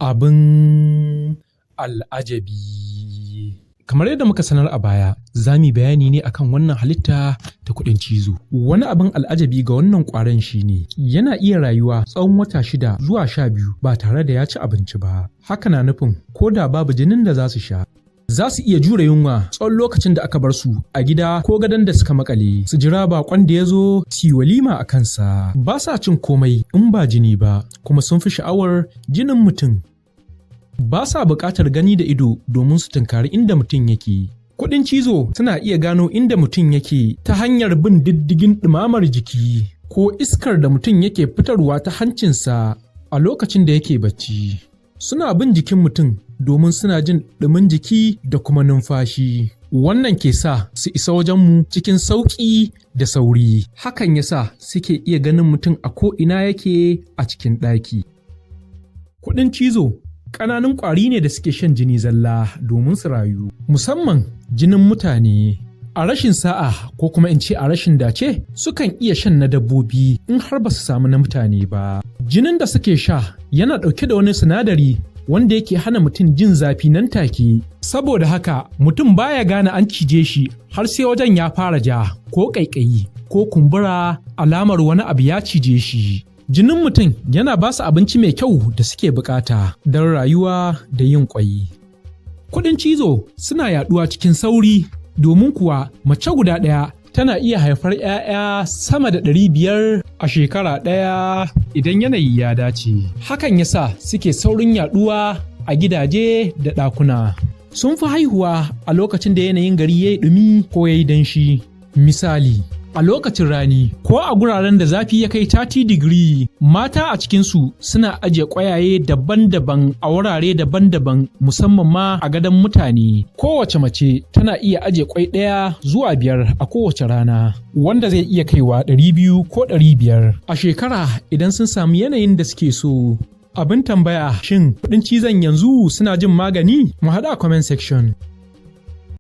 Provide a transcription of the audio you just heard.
Abin al'ajabi. Kamar yadda muka sanar a baya, za mu yi bayani ne akan wannan halitta ta kuɗin cizo. Wani abin al'ajabi ga wannan ƙwaron shi ne, yana iya rayuwa tsawon wata 6 zuwa 12 ba tare da ya ci abinci ba. Haka na nufin ko da babu jinin da za su sha, za su iya jure yunwa tsawon lokacin da aka bar su a gida ko gadon da suka makale, su jira baƙon da ya zo su yi walima a kansa. Ba sa cin komai in ba jini ba, kuma sun fi sha'awar jinin mutum. Ba sa buƙatar gani da ido domin su tunkari inda mutum yake. Kuɗin cizo suna iya gano inda mutum yake ta hanyar bin diddigin ɗumamar jiki ko iskar da mutum yake fitarwa ta hancinsa a lokacin da yake bacci. Suna bin jikin mutum domin suna jin ɗumin jiki da kuma numfashi. Wannan ke sa su isa wajenmu cikin sauƙi da sauri. Hakan ya sa suke iya ganin mutum a ko'ina yake a cikin ɗaki. Kuɗin cizo ƙananun ƙwari ne da suke shan jini zalla domin su rayu, musamman jinin mutane. A rashin sa'a, ko kuma in ce a rashin dace, sukan iya shan na dabbobi in har ba su samu na mutane ba. Jinin da suke sha yana ɗauke da wani sinadari wanda yake hana mutum jin zafi nan take. Saboda haka mutum baya gane an cije shi har sai wajen ya fara ja ko ƙaiƙayi ko kumbura, alamar wani abu ya cije shi. Jinin mutum yana ba su abinci mai kyau da suke bukata don rayuwa da yin ƙwai. Kuɗin cizo suna yaduwa cikin sauri, domin kuwa mace guda ɗaya tana iya haifar 'ya'ya sama da 500 a shekara ɗaya idan yanayi ya dace. Hakan yasa suke saurin yaduwa a gidaje da ɗakuna. Sun fi haihuwa a lokacin da yanayin gari ya yi ɗumi ko ya yi danshi. Misali, a lokacin rani ko a guraren da zafi ya kai 30 digiri, mata a cikinsu suna ajiye ƙwayaye daban-daban a wurare daban-daban, musamman ma a gadon mutane. Kowace mace tana iya ajiye ƙwai ɗaya zuwa biyar a kowace rana, wanda zai iya kaiwa 200 ko 500 a shekara idan sun samu yanayin da suke so. Abin tambaya, shin kuɗin cizon yanzu suna jin magani? Mu haɗu a comment section.